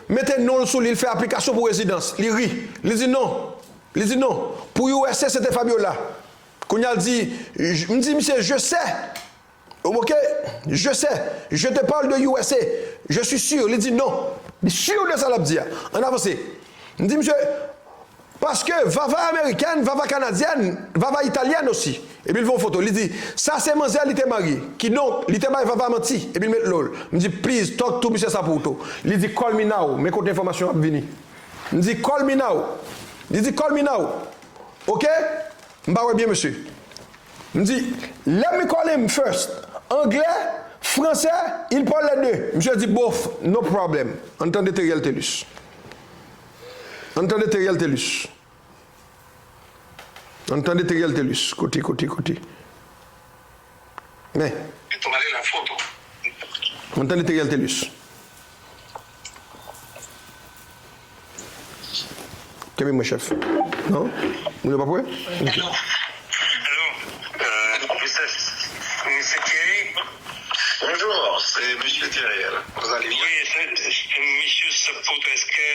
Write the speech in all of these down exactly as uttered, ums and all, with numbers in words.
mete non l sou li, l fè aplikasyon pou rezidans. Li ri. Li di non. Li di non. Pou U S A, se te Fabiola. Kounye a, l di, j-, m di misye, je sais. Ok? Je sais. Je te parle de U S A. Je suis sûr. Li di non. Li si de sa l ap di a. Ann avanse. M di misye, paske Vava amerikèn, Vava kanadyèn, Vava italyèn osi. Epi l fè yon foto. Li di, sa se manzè li te marye. Kidonk, li te bay Vava manti. Epi l met lol. M di, please, talk to misye Saputo. Li di, call me now. Men kote enfòmasyon ap vini. M di, call me now. Li di, call me now. Ok? M pa wè byen, mesye. M di, let me call him first. Anglè, fransè, il parle les deux. Misye di, bof, no problem. Ann tande Teriel Telus. Ann tande Teriel Telus. Ann tande Teriel Telus. Kote, kote, kote. Men. Ann tande Teriel Telus. Kenbe mwen, chèf. Non? Moun yo pa prè? Ok. Hello. Hello. Euh, Mister, Mister Thierry? Bonjour, c'est Monsieur Thierry, là. Vous allez bien? Oui, c'est, c'est Monsieur Saputo. Est-ce que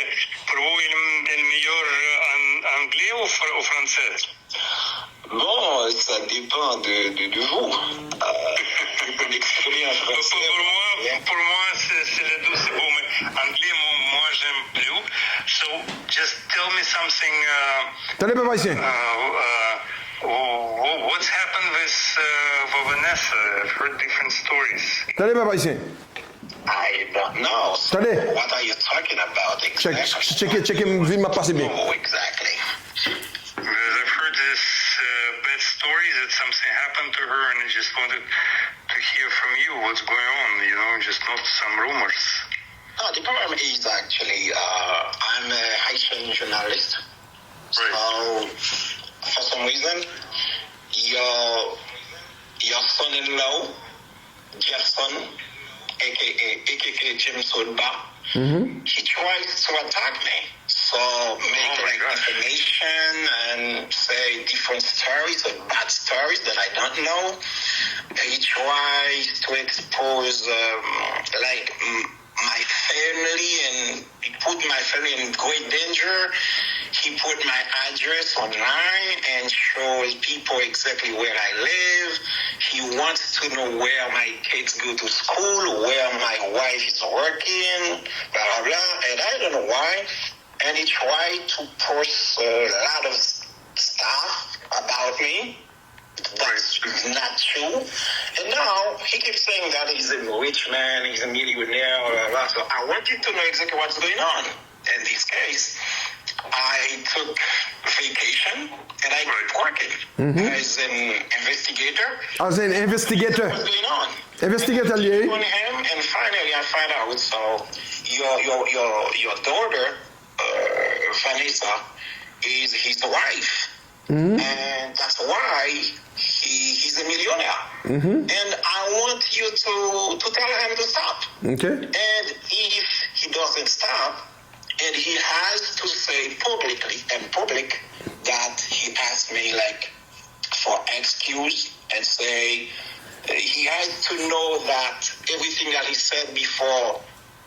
pour vous, il, il est meilleur en anglais ou fr-, ou français? Bon, ça dépend de, de, de vous. Euh, je peux m'exprimer en français. Pour, pour moi, pour moi, c'est, c'est les deux, c'est bon. Mais anglais, moi, moi, j'aime plus. So, just tell me something. Uh, Tande pèp ayisyen. Uh, uh, wh-, wh-, what's happened with uh, Vanessa? I've heard different stories. Tande pèp ayisyen. I don't know. So Tande. What are you talking about exactly? Check, check, check, check, vin m ap pase byen. Oh, exactly. Because I've heard this uh, bad story that something happened to her, and I just wanted to hear from you what's going on, you know, just not some rumors. No, the problem is actually uh, I'm a Haitian journalist. Right. So, for some reason, your your son-in-law, Jefferson, A K A, A K A James Rodba, he tries to attack me. So make Oh my like gosh. defamation and say different stories or bad stories that I don't know. He tries to expose um, like m- my family and put my family in great danger. He put my address online and shows people exactly where I live. He wants to know where my kids go to school, where my wife is working, blah blah blah. And I don't know why. And he tried to post a lot of stuff about me. That's not true. And now he keeps saying that he's a rich man, he's a millionaire, blah, blah, blah. So I wanted to know exactly what's going on. In this case, I took vacation and I quit working as an investigator. As an investigator. What's going on? Investigator li ye. On him, and finally I find out. So your your your your daughter, uh, Vanessa, is his wife. And that's why he, he's a millionaire. And I want you to, to tell him to stop. Okay. And if he doesn't stop, and he has to say publicly and public that he asked me like for excuse and say uh, he has to know that everything that he said before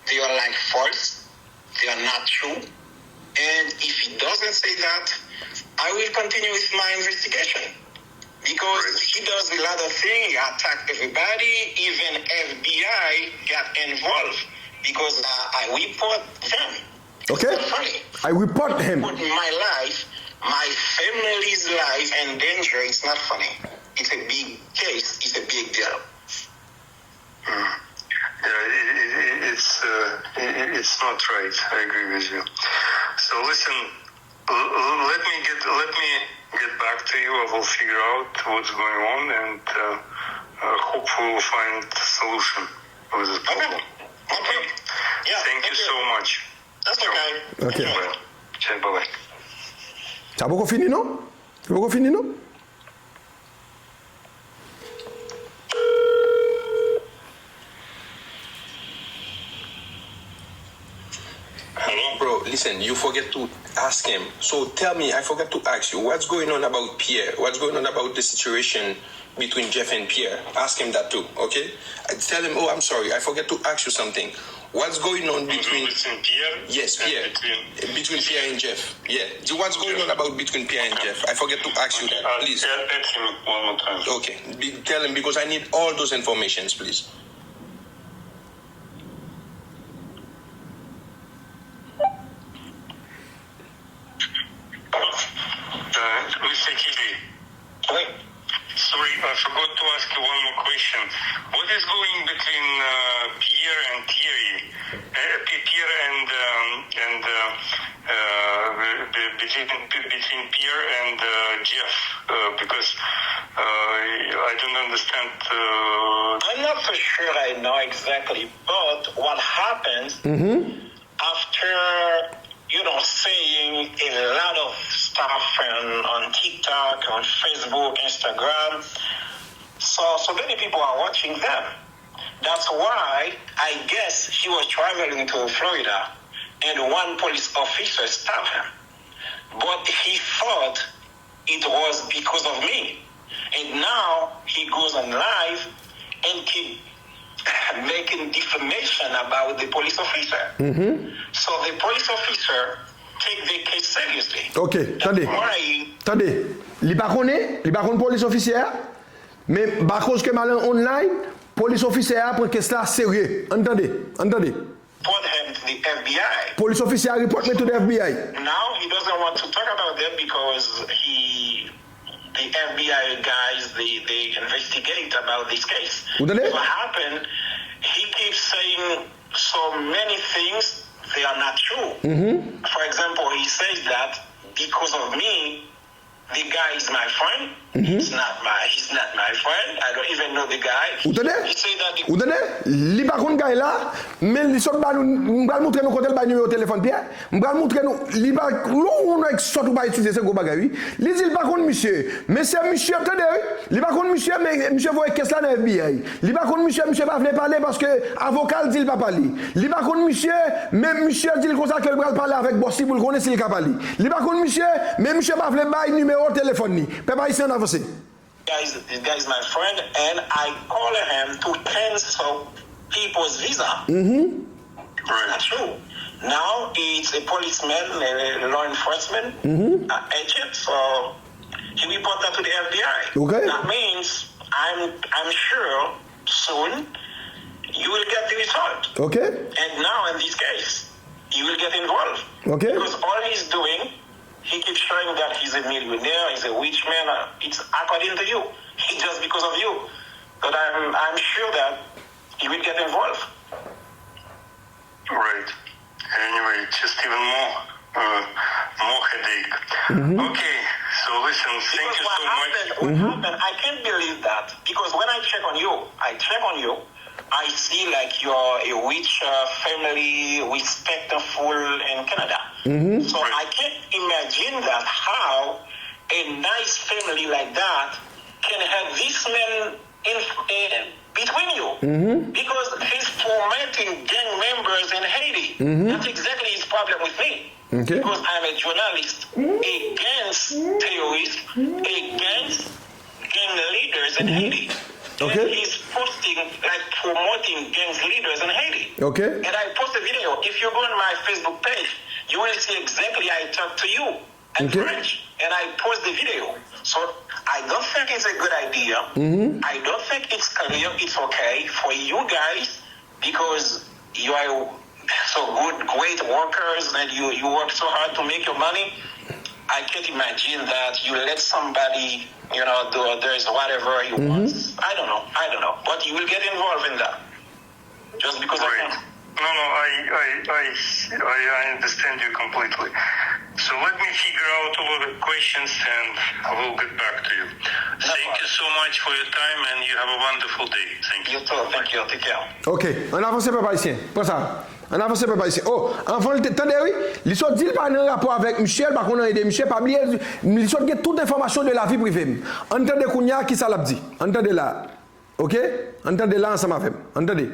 they are like false. They are not true. And if he doesn't say that, I will continue with my investigation. Because he does a lot of things, he attack everybody, even F B I got involved because I, I report them. Okay. It's not funny. I report him. Put my life, my family's life in danger. It's not funny. It's a big case. It's a big deal. Mm. Yeah, it, it, it- it's uh, it, it- it's not right. I agree with you. So listen, l- l- let me get let me get back to you. I will figure out what's going on, and uh, uh, hopefully we'll find solution with this problem. Okay. Yeah, thank you so much. That's okay. Okay. Bye. Bye. Sa poko fini non? Sa poko fini non? Bro, listen, you forget to ask him. So tell me, I forgot to ask you, what's going on about Pierre? What's going on about the situation between Jeff and Pierre? Ask him that too, okay? Tell him, oh, I'm sorry, I forget to ask you something. What's going on between? Between Pierre? Yes, and Pierre. Between Between Pierre and Jeff. Yeah. The, what's going on about between Pierre and Jeff? I forget to ask you that. I'll Please. Tell, tell him one more time. Okay. Be, tell him because I need all those informations, please. Uh, Mister K J. Oui. Sorry, I forgot to ask you one more question. What is going between uh, Pierre and Thierry? Uh, P- Pierre and um, and uh, uh, be- between between Pierre and uh, Jeff? Uh, because uh, I don't understand. Uh, I'm not for sure I know exactly, but what happens after you know saying a lot of stuff on, on TikTok, on Facebook, Instagram, so so many people are watching them. That's why I guess he was traveling to Florida and one police officer stopped him. But he thought it was because of me. And now he goes on live and keep making defamation about the police officer. So the police officer take the case seriously. Ok, tande. Why? Tande. Li pa konnen, li pa konn polis ofisye a. Men akoz ke m al online, polis ofisye a pran kes la serye. Ann tande, ann tande. Report him to the F B I. Polis ofisye a report me to the F B I. Now he doesn't want to talk about that because he, the F B I guys, they, they investigate about this case. Ou tande? What happened? He keeps saying so many things they are not true. For example, he says that because of me, the guy is my friend. He's not my he's not my friend. I don't even know the guy. Ou tande? He said that the Ou tande? Li pa konn guy la, men li sot ba nou, m pral montre nou kote l bay nimewo telefòn Pierre. M pral montre nou, li pa, lè w yon nèg sòt ou pa itilize se gwo bagay wi. Li di l pa konn misye, men se misye, tande wi. Li pa konn misye, men misye voye kes la nan F B I. Li pa konn misye, misye pa vle pale paske avoka l di l pa pale. Li pa konn misye, men misye di l konsa ke l pral pale avèk bòs li pou l konnen si l ka pale. Li pa konn misye, men misye pa vle bay nimewo telefòn li. Pèp ayisyen, ann avanse. Guys, this guy is my friend, and I call him to cancel people's visa. That's true. Now it's a policeman, a law enforcement uh, agent, so he report that to the F B I. Okay. That means I'm I'm sure soon you will get the result. Ok? And now in this case, you will get involved. Ok? Because all he's doing, he keeps showing that he's a millionaire, he's a rich man. Uh, it's according to you. He just because of you. But I'm, I'm sure that he will get involved. Right. Anyway, just even more, uh, more headache. Okay, so listen, thank Because you what so much. Happened, what happened, I can't believe that. Because when I check on you, I check on you, I see like you're a rich uh, family, respectful in Canada. So I can't imagine that how a nice family like that can have this man in, in between you. Because he's promoting gang members in Haiti. That's exactly his problem with me. Ok? Because I'm a journalist against terrorists, against gang leaders in Haiti. Ok. And he's posting, like promoting gang leaders in Haiti. Ok? And I post a video. If you go on my Facebook page, you will see exactly I talk to you in Okay. French. And I post the video. So I don't think it's a good idea. I don't think it's clear. It's okay for you guys because you are so good, great workers, and you, you work so hard to make your money. I can't imagine that you let somebody, you know, do others whatever he wants. I don't know. I don't know. But you will get involved in that. Just because of Right. him. No, no, I, I, I, I I understand you completely. So let me figure out all the questions and I will get back to you. Thank you so much for your time and you have a wonderful day. Thank you. You too. Thank you. Take care. Ok, ann avanse pèp ayisyen. Pran sa. Ann avanse pèp ayisyen. Oh, anvan l te, tande wi, li sot di l pa nan rapò avèk misye, l pa konn anyen de misye, pa bliye, li sot gen tout enfòmasyon de lavi prive m. Ann tande kounye a kisa l ap di. Ann tande la. Ok? Ann tande la ansanm avè m. Ann tande.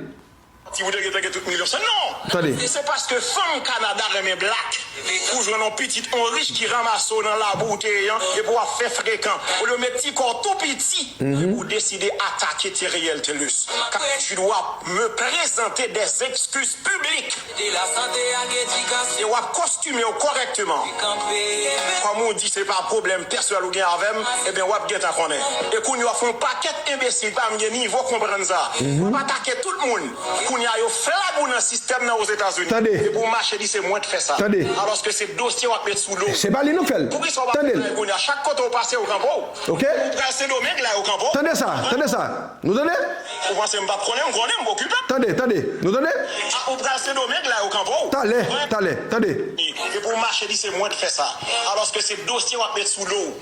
Si w te gentan gen tout milyon sa, non! Tande. Se paske fanm Kanada renmen blak. Ou jwenn yon pitit, yon rich ki ranmase w nan labou w te ye an, epi w ap fè frekan. Olye w met ti kò w tou piti, ou deside atake Theriel Thelus. Ka, tu dois me présenter des excuses publiques. E w ap kostime w kòrèkteman. Kòm ou di se pa pwoblèm pèsonèl ou gen avè m, ebyen w ap gentan konnen. E kounye a w ap fè yon pakèt enbesil pa m gen nivo konprann sa. W ap atake tout moun. Kounye a yo flag ou nan sistèm nan Ozetazini. Tande. Epi w mache di se mwen k fè sa. Tande. Alòske se dosye w ap met sou do w. Se pa li nou k fè l. Poukisa w pa fè l kounye a? Chak kote w pase yo kanpe w. Ok. Ou pral Sendomeng la yo kanpe w. Tande sa, tande sa. Nou tande? Ou panse m p ap konnen, m konnen, m okipe. Tande, tande. Nou tande? A, ou pral Sendomeng la yo kanpe w. Talè, talè, tande. Epi w mache di se mwen k fè sa. Alòske se dosye w ap met sou do w.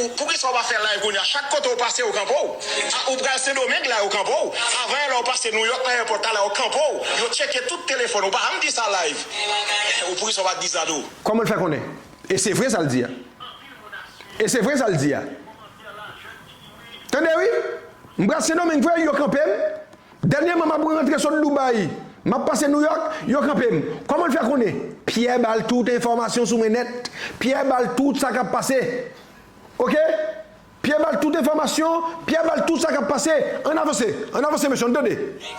Ou, poukisa w pa fè live kounye a? Chak kote w pase yo kanpe w. A, ou pral Sendomeng la yo kanpe w. Avan yè lè w pase Nouyòk nan èpòt la la yo kanpe w. Yo tcheke tout telefòn ou. Pa janm di sa live. Ou poukisa w pa di sa tou? Kòman l fè konnen? E se vre sa l di a. E se vre sa l di a. Tande wi. M pral Sendomeng vre, yo kanpe m. Dènyèman, m ap rantre sot Dubai. M ap pase Nouyòk, yo kanpe m. Kòman l fè konnen? Pyè ba l tout enfòmasyon sou mwen nèt. Pyè ba l tout sa k ap pase. Ok? Pyè ba l tout enfòmasyon, Pyè ba l tout sa k ap pase. Ann avanse, ann avanse, mesye, ann tande.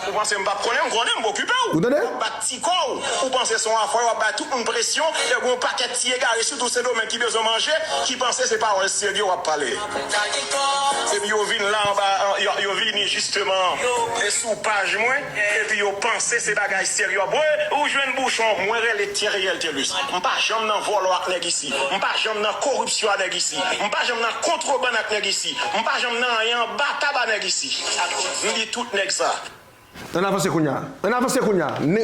Ou panse m p ap konnen, m konnen, m okipe w. Ou tande? W ap bat ti kò w. Ou panse se yon afè, w ap bay tout moun presyon. E gen yon pakèt ti egare, sitou Sendomeng ki bezwen manje, ki panse se pawòl serye w ap pale. Epi yo vin la anba, yo, yo vini jisteman e sou paj mwen, epi yo panse se bagay serye. Wi, ou jwenn bouchon, mwen rele Theriel Thelus. M pa janm nan vòlò ak nèg isi. M pa janm nan koripsyon ak nèg isi. M pa janm nan kontrebann ak nèg isi. M pa janm nan anyen anba tab a nèg isi. M di tout nèg sa. Ann avanse kounye a. Ann avanse kounye a. Ne,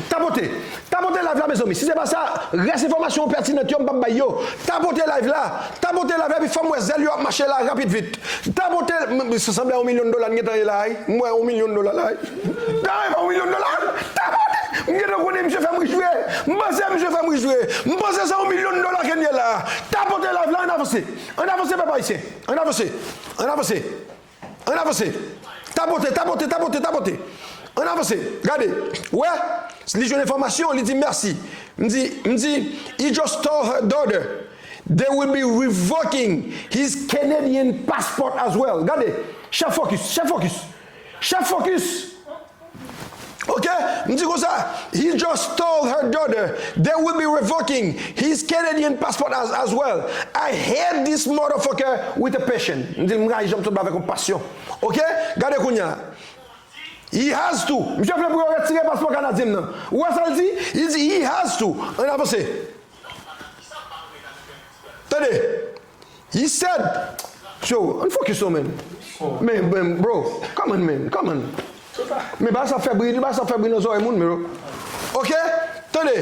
tapote. Tapote live la, mezanmi. Si se pa sa, rès enfòmasyon pètinant yo, m p ap bay yo. Tapote live la. Tapote live la, epi fè m wè zèl yo ap mache la rapid vit. Tapote, m, m, sa sanble yon milyon dola n gentan ye la, wi. M wè yon milyon dola la, wi. Tapote yon milyon dola. Tapote. M gentan konnen misye fè m ri jwe. M panse misye fè m ri jwe. M panse se yon milyon dola ke n ye la. Tapote live la, ann avanse. Ann avanse, pèp ayisyen. Ann avanse. Ann avanse. Ann avanse. Tapote, tapote, tapote, tapote. Ann avanse. Gade. Wè. Li jwenn enfòmasyon, li di mèsi. M di, m di, he just told her daughter they will be revoking his Canadian passport as well. Gade. Chèf focus, chèf focus. Chèf focus. Ok? M di konsa, he just told her daughter they will be revoking his Canadian passport as, as well. I hate this motherfucker with a passion. M di l, m rayi jan m sot avèk yon pasyon. Ok? Gade kounye a. He has to. Misye vle pou yo retire paspò kanadyen m nan. Ou wè sa l di? Li di, he has to. Ann avanse. Tande. He said, yo, ann focus non, man. Men, men, bro, come on, man, come on. Men bagay sa fè bri, bagay sa fè bri nan zòrèy moun, bro. Ok? Tande.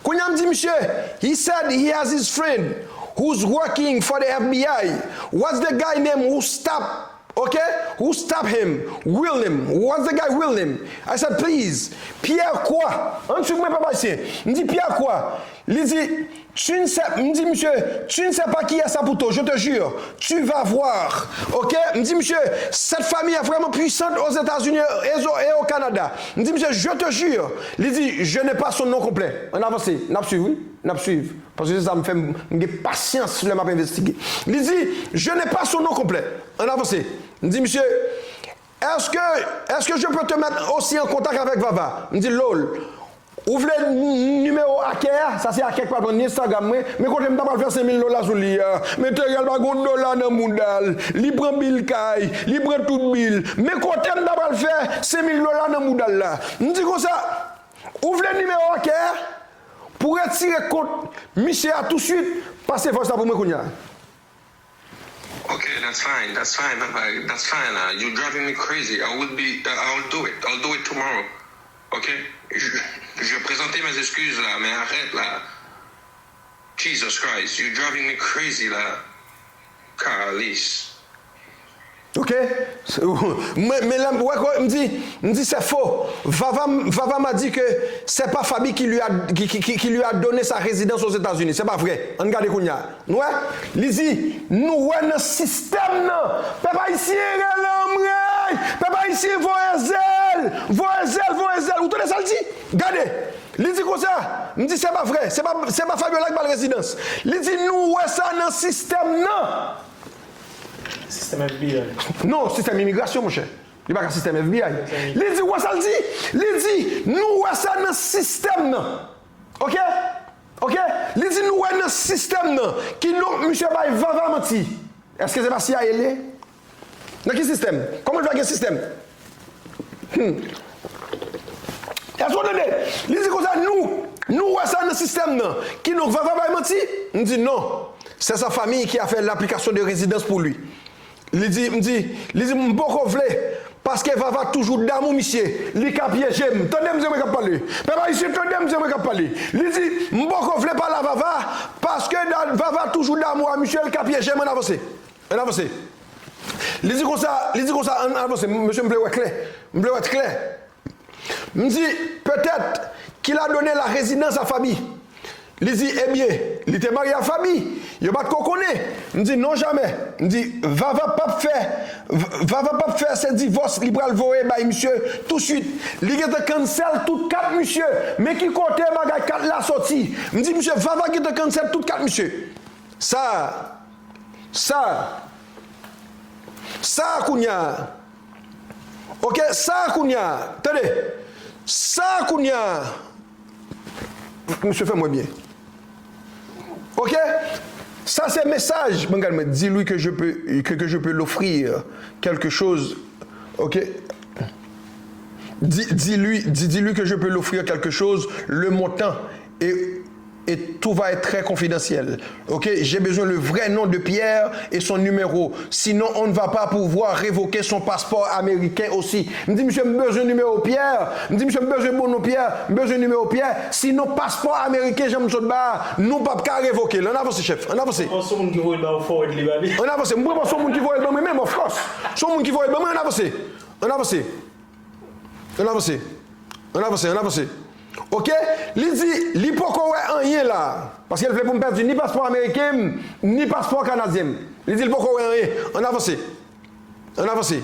Kounye a m di misye, he said he has his friend who's working for the F B I. What's the guy name who stop, ok? Who stop him? William. What's the guy William? I said, please. Pierre quoi? Ann swiv mwen, pèp ayisyen. M di Pierre quoi? Li di, tu ne sais, m di misye, tu ne sais pas qui est Saputo, je te jure, tu vas voir. Ok? M di misye, cette famille est vraiment puissante aux États-Unis et au, et au Canada. M di misye, je te jure. Li di, je n'ai pas son nom complet. Ann avanse, n ap swiv, wi. N ap swiv. Paske se sa m fè, m, m gen pasyans lè m ap envestige. Li di, je n'ai pas son nom complet. Ann avanse. M di misye, est-ce que, est-ce que je peux te mettre aussi en contact avec Vava? M di, lol. Ou vle n-, nimewo Akè a? Sa se Akè k pral pran ni Instagram mwen. Men kote m ta pral fè senk mil dola sou li a. Men Theriel pa gon dola nan mouda l. Li pran bil kay. Li pran tout bil. Men kote m ta pral fè senk mil dola nan mouda l la. M di konsa, ou vle nimewo Akè a? Pou retire kont misye a touswit, pase voice la pou mwen kounye a. Okay, that's fine, that's fine, papa, that's fine. Uh, you're driving me crazy. I will be, uh, I'll do it. I'll do it tomorrow. Ok? Je, je vais présenter mes excuses là, mais arrête là. Jesus Christ, you're driving me crazy là. Calice. Ok? Men lè m wè kò m di, m di c'est faux. Vava, Vava m'a dit que c'est pas Faby qui lui a, qui, qui, qui, qui lui a donné sa résidence aux États-Unis. Se pa vrè. Ann gade kounye a. Nou wè? Li di, nou wè nan sistèm nan. Pèp ayisyen rele anmwey. Pèp ayisyen, voye zèl, voye zèl, voye zèl. Ou tande sa l di? Gade, li di konsa, m di se pa vre, se pa, se pa Fabiola ki ba l rezidans. Li di nou wè sa nan sistèm nan. Sistèm F B I. Non, sistèm imigrasyon, monchè. Li pa ka sistèm F B I. Li di, ou wè sa l di? Li di, nou wè sa nan sistèm nan. Oke? Oke? Li di, nou wè nan sistèm nan. Kidonk, misye bay Vava manti. Èske se pa C I A l ye? Nan ki sistèm? Kòman l fè gen sistèm? Hmm. Èske w tande? Li di konsa, nou, nou wè sa nan sistèm nan. Kidonk, Vava bay manti? M di non. C'est sa famille qui a fait l'application de résidence pour lui. Li di, m di, li di, m poko vle, paske Vava toujou damou misye, li ka pyeje m. Tande misye mwen k ap pale. Pèp ayisyen, tande misye mwen k ap pale. Li di, m poko vle pale a Vava, paske da- Vava toujou damou a misye, li ka pyeje m. Ann avanse. Ann avanse. Li di konsa, li di konsa, ann avanse, mesye, m vle wè klè. M vle wè klè. M di, peut-être qu'il a donné la résidence à Faby. Li di, ebyen, li te marye a Faby. Yo pa t ko konnen. M di, non, jamè. M di, Vava p ap fè, Vava p ap fè se divòs li pral voye bay misye touswit. Li gentan cancel tout kat misye. Men ki kote bagay kat la soti. M di, misye, Vava gentan cancel tout kat misye. Sa, sa, sa kounye a. Oke, sa kounye a. Tande. Sa kounye a. Misye fè mwen byen. Oke? Sa se mesaj. Mwen gade mwen, dis-lui que je peux, que, que je peux l'offrir quelque chose. Oke? Dis, dis-lui, dis, dis-lui que je peux l'offrir quelque chose, le montant et, et tout va être très confidentiel. Ok, j'ai besoin le vrai nom de Pierre et son numéro. Sinon, on ne va pas pouvoir révoquer son passeport américain aussi. M di misye m bezwen nimewo Pierre. M di misye m bezwen bon non Pierre. M bezwen nimewo Pierre. Sinon, paspò ameriken jan m sot ba a, nou p ap ka revoke l. Ann avanse, chèf. Ann avanse. Bon, se yon moun ki voye l ba ou, forward li ba li. Ann avanse. M pran se yon moun ki voye l ban mwen menm, of course. Se yon moun ki voye l ban mwen, ann avanse. Ann avanse. Ann avanse. Ann avanse, ann avanse. Oke? Li di, li poko wè anyen la. Paske l vle pou m pèdi ni paspò ameriken m, ni paspò kanadyen m. Li di l poko wè anyen. Ann avanse. Ann avanse.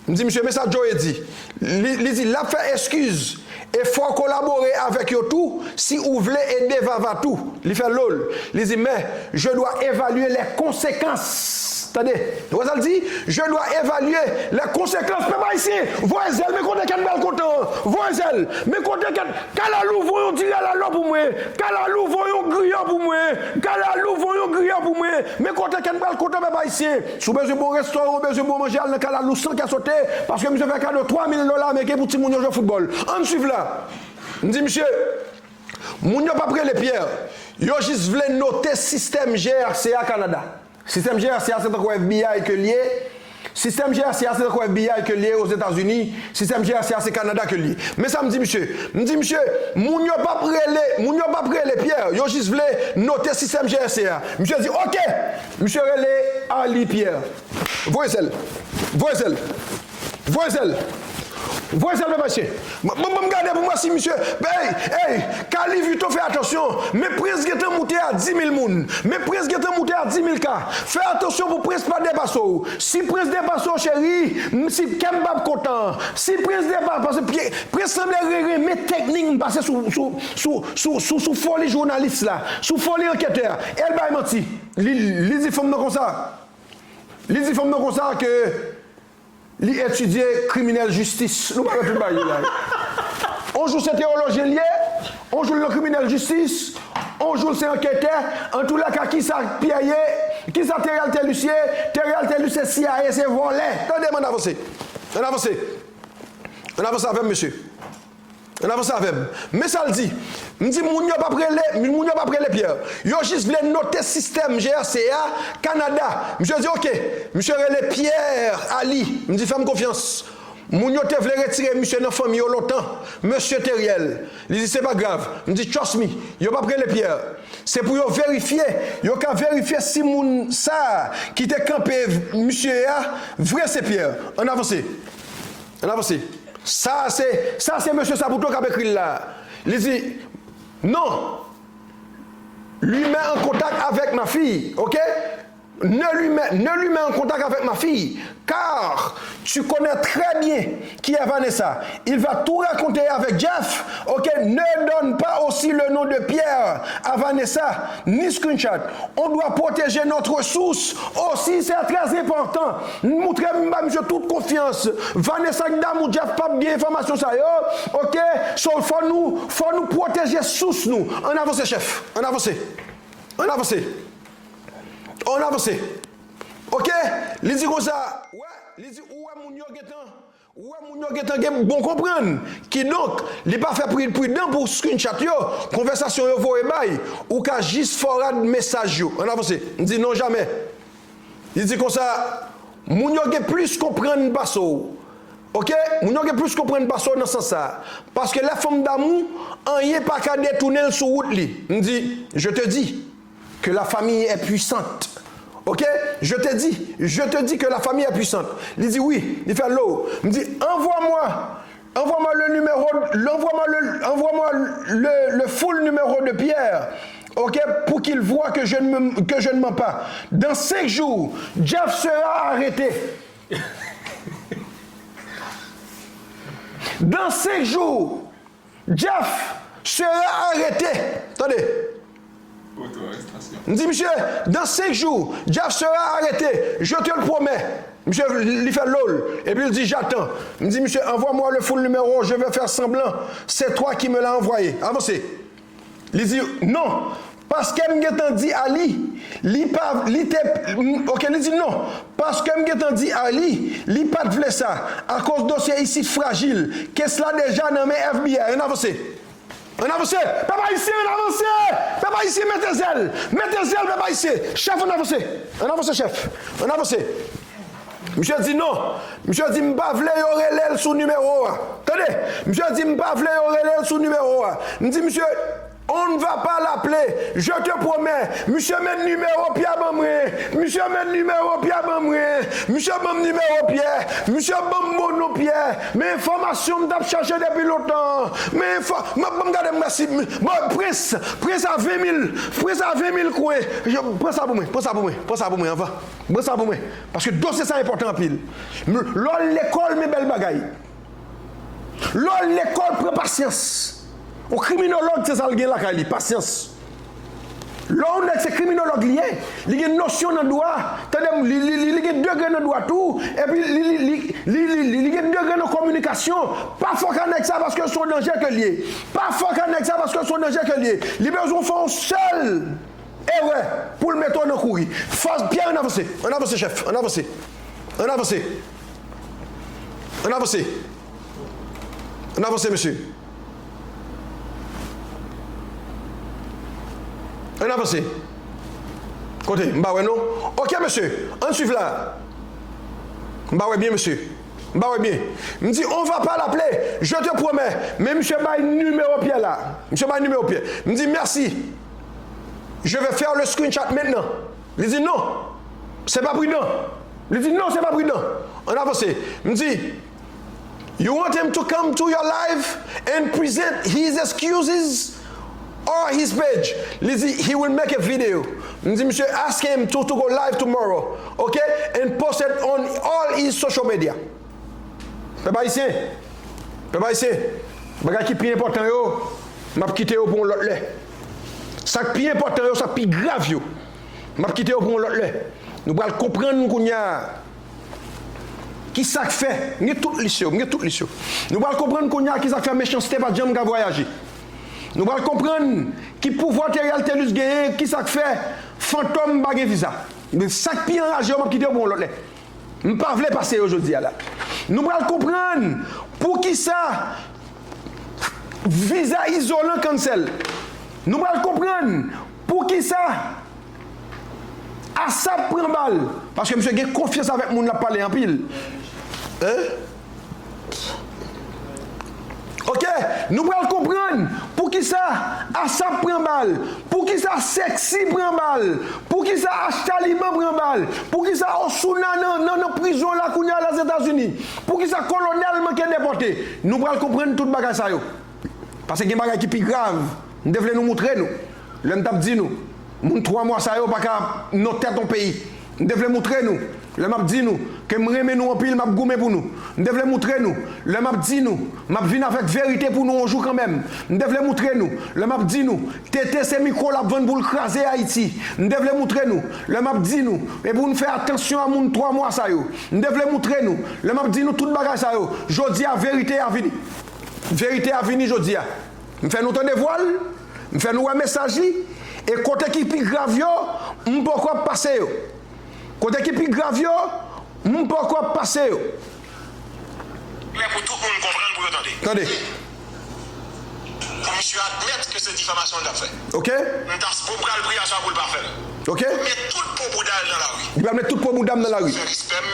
M di, misye, men sa Joe di. Li, li di, l ap fè eskiz. E fò w kolabore avèk yo tou, si ou vle ede Vava tou. Li fè low l. Li di, men, je dois évaluer les conséquences. Tande, ou wè sa l di? Je dois évaluer les conséquences. Pèp ayisyen, voye zèl, men kote kèt m pral kontan an. Voye zèl, men kote kèt. Kalalou voye yon dirèlalò pou mwen. Kalalou voye yon griyo pou mwen. Kalalou voye yon griyo pou mwen. Men kote kèt m pral kontan, pèp ayisyen. Si w bezwen bon restoran, w bezwen bon manje, al nan Kalalou san kè sote. Paske misye fè kado twa mil dola ameriken pou timoun yo jwe foutbòl. Ann swiv la. M di misye, moun yo p ap rele Pierre. Yo jis vle note sistèm G R C a Kanada. Sistèm G R C a se tankou F B I ke l ye. Sistèm G R C a se tankou F B I ke l ye Ozetazini. Sistèm G R C a se Kanada ke l ye. Men sa m di misye. M di misye, moun yo p ap rele, moun yo p ap rele Pierre. Yo jis vle note sistèm G R C a. Misye di, oke. Misye rele Arly Pierre. Voye sèl. Voye sèl. Voye sèl. Voye sèl, pèp ayisyen. Ban m gade pou m wè si misye. Ey, ey, Kali Vito fè atansyon. Men prens gentan moute a di mil moun. Men prens gentan moute a di mil ka. Fè atansyon pou prens pa depase w. Si prens depase w, cheri, m, si kè m p ap kontan. Si prens depase, paske pye, prens sanble re, renmen teknik m pase sou, sou, sou, sou, sou, sou foli jounalis la, sou foli anketè a. E l bay manti. Li, li di fanm nan konsa. Li di fanm nan konsa ke li etidye kriminèl jistis. Nou pa wè tout bagay yo la. On jou se teyolojyen l ye, on jou l nan kriminèl jistis, on jou l se anketè. Antoulèka, kisa Pierre ye? Kisa Theriel Thelus ye? Theriel Thelus se C I A, se vòlè. Tande m, ann avanse. Ann avanse. Ann avanse avè m, mesye. Ann avanse avè m. Men sa l di. M di moun yo p ap rele, moun yo p ap rele Pierre. Yo jis vle note sistèm G R C a Kanada. Misye di, oke. Misye rele Pierre Ali. M di, fè m konfyans. Moun yo te vle retire misye nan fanmi yo lontan. Mesye Theriel. Li di, se pa grav. M di, trust me. Yo p ap rele Pierre. Se pou yo verifye. Yo ka verifye si moun sa a ki te kanpe misye a, vre se Pierre. Ann avanse. Ann avanse. Sa se, sa se mesye Saputo k ap ekri l la. Li di, non. Lui met en contact avec ma fille, ok? Ne lui met, ne lui met en contact avec ma fille, car tu connais très bien qui est Vanessa. Il va tout raconter avec Jeff. Ok, ne donne pas aussi le nom de Pierre à Vanessa, ni screenshot. On doit protéger notre source aussi, c'est très important. Montre m ba misye tout konfyans. Vanessa k damou Jeff p ap gen enfòmasyon sa yo. Ok, so fò nou, fò nou pwoteje sous nou. Ann avanse, chèf. Ann avanse. Ann avanse. Ann avanse. Ok, li di konsa, wè, li di ou wè moun yo gentan, ou wè moun yo gentan gen bon konprann. Kidonk, li pa fè pri, pridan pou screenshot yo, konvèsasyon yo voye bay, ou ka jis forward mesaj yo. Ann avanse. M di non, jamè. Li di konsa, moun yo gen plis konprann pase w. Ok, moun yo gen plis konprann pase w nan sans sa. Paske lè fanm damou, anyen pa ka detounen l sou wout li. M di, je te dis que la famille est puissante. Ok, je te dis, je te dis que la famille est puissante. Li di wi, li fè low. M di, envoie-moi, envoie-moi le numéro, envoie-moi le, envoie-moi le, le full numéro de Pierre. Ok, pour qu'il voit que je ne me, que je ne mens pas. Dans cinq jours, Jeff sera arrêté. Dans cinq jours, Jeff sera arrêté. Tande. M di misye, dans cinq jours, Jeff sera arrêté. Je te le promets. Misye, li fè low l. Epi l di, j'attends. M di misye, envoie-moi le full numéro, je vais faire semblant. C'est toi qui me l'a envoyé. Avanse. Li di, non. Paske m gentan di a li, li pa, li te, ok, li di non. Paske m gentan di a li, li pa t vle sa, akoz dosye isit frajil, kes la deja nan men F B I. Ann avanse. Ann avanse. Pèp ayisyen, ann avanse. Pèp ayisyen, mete zèl. Mete zèl, pèp ayisyen. Chèf, ann avanse. Ann avanse, chèf. Ann avanse. Misye di non. Misye di m pa vle yo rele l sou nimewo a. Tande. Misye di m pa vle yo rele l sou nimewo a. M di misye, on ne va pas l'appeler, je te promets. Misye met nimewo Pyè ban mwen. Misye met nimewo Pyè ban mwen. Misye ban m nimewo Pyè. Misye ban m bon non Pyè. Men enfòmasyon m t ap chache depi lontan. Men enfò, m ap ban m gade m mèsi. Bon, Prince, Prince a ven mil, Prince a ven mil kwen. Pran sa pou mwen, pran sa pou mwen, pran sa pou mwen anvan. Pran sa pou mwen. Paske dosye sa enpòtan anpil. M, lè w al lekòl, men bèl bagay. Lè w al lekòl, pran pasyans. Yon kriminològ, se sa l gen lakay li, pasyans. Lè yon nèg se kriminològ li ye, li gen nosyon nan dwa, tande m, li, li, li, li gen degre nan dwa tou, epi li, li, li, li, li, li, li gen degre nan kominikasyon. Pa fòk a nèg sa paske se yon danje ke l ye. Pa fòk a nèg sa paske se yon danje ke l ye. Li bezwen fè yon sèl erè pou l mete w nan kouri. Faz Pyè, ann avanse. Ann avanse, chèf. Ann avanse. Ann avanse. Ann avanse. Ann avanse, mesye. Ann avanse. Kote? M pa wè non. Ok, mesye. Ann swiv la. M pa wè byen, mesye. M pa wè byen. M di, on va pas l'appeler. Je te promets. Men misye bay nimewo Pyè la. Misye bay nimewo Pyè. M di, merci. Je vais faire le screenshot maintenant. Li di, non. Se pa pridan. Li di, non, se pa pridan. Ann avanse. M di, you want him to come to your live and present his excuses or his page? Li di, he will make a video. M di, misye, ask him to, to go live tomorrow, ok? And post it on all his social media. Pèp ayisyen, pèp ayisyen, bagay ki pi enpòtan yo, m ap kite yo pou yon lòt lè. Sa k pi enpòtan yo, sa k pi grav yo, m ap kite yo pou yon lòt lè. Nou pral konprann kounye a ki sa k fè, m gen tout lis yo, m gen tout lis yo. Nou pral konprann kounye a ki sa k fè mechanste pa t janm ka vwayaje. Nou pral konprann ki pouvwa Theriel Thelus genyen, ki sa k fè Fantom pa gen viza. Men sa k pi anraje yo, m ap kite yo pou yon lòt lè. M pa vle pase yo jodi a la. Nou pral konprann poukisa viza izolan cancel. Nou pral konprann poukisa ASAP pran bal. Paske misye gen konfyans avèk moun l ap pale anpil. Hein? Ok, nou pral konprann poukisa ASAP pran bal, poukisa Sexy pran bal, poukisa Achtaliban pran bal, poukisa Osuna nan, nan, nan prizon la kounye a Lèzetazini, poukisa Kolonèl manke depòte. Nou pral konprann tout bagay sa yo. Paske gen bagay ki pi grav. M te vle nou moutre nou. Lè m t ap di nou, moun twa mwa sa yo pa ka non tèt yon peyi. M te vle moutre nou, lè m ap di nou ke m renmen nou anpil, m ap goumen pou nou. M te vle moutre nou, lè m ap di nou, m ap vin avèk verite pou nou yon jou kanmenm. M te vle moutre nou, lè m ap di nou, T T se mikwo l ap vann pou l kraze Ayiti. M te vle moutre nou, lè m ap di nou, e pou n fè atansyon a moun twa mwa sa yo. M te vle moutre nou, lè m ap di nou tout bagay sa yo, jodi a verite a vini. Verite a vini jodi a. M fè nou tande vwa l, m fè nou wè mesaj li, e kote ki pi grav yo, m poko ap pase yo. Kote ki pi grav yo, m poko ap pase yo. Klè pou tout moun konprann, pou yo tande. Tande. Pou misye admèt ke se difamasyon l t ap fè. Ok. M ta, m pral priye a sa pou l pa fè l. Ok. Met tout po bouda l nan lari. Li pral met tout po bouda m nan lari. Fè respè m,